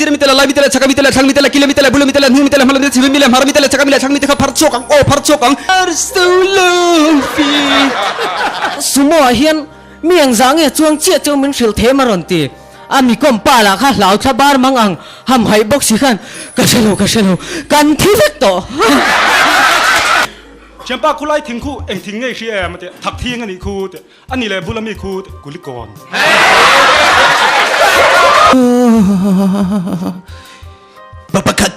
sir mi te leh lai mi te leh chhak ami te leh thlang mi te leh kil ami te leh bul ami te leh hnung mi te leh hma lam mi te chhim ami leh hmar ami te leh chhak ami leh thlang mi te kha phar chhuak ang aw phar chhuak ang. Sumo ah hian mi engzah nge chuang chiah cheu min hrilh them a rawn ti. A mi kawm pa lah kha hlau thla bar mang ang ham haih bawk si khan ka hre lo ka hre lo kan thi vek tawh. Thianpa khulai thing khu eng thing ngei hria em a ti thak thing a nih khu ti a ni leh bula mi khu ti kulikawn. Pa pakhat.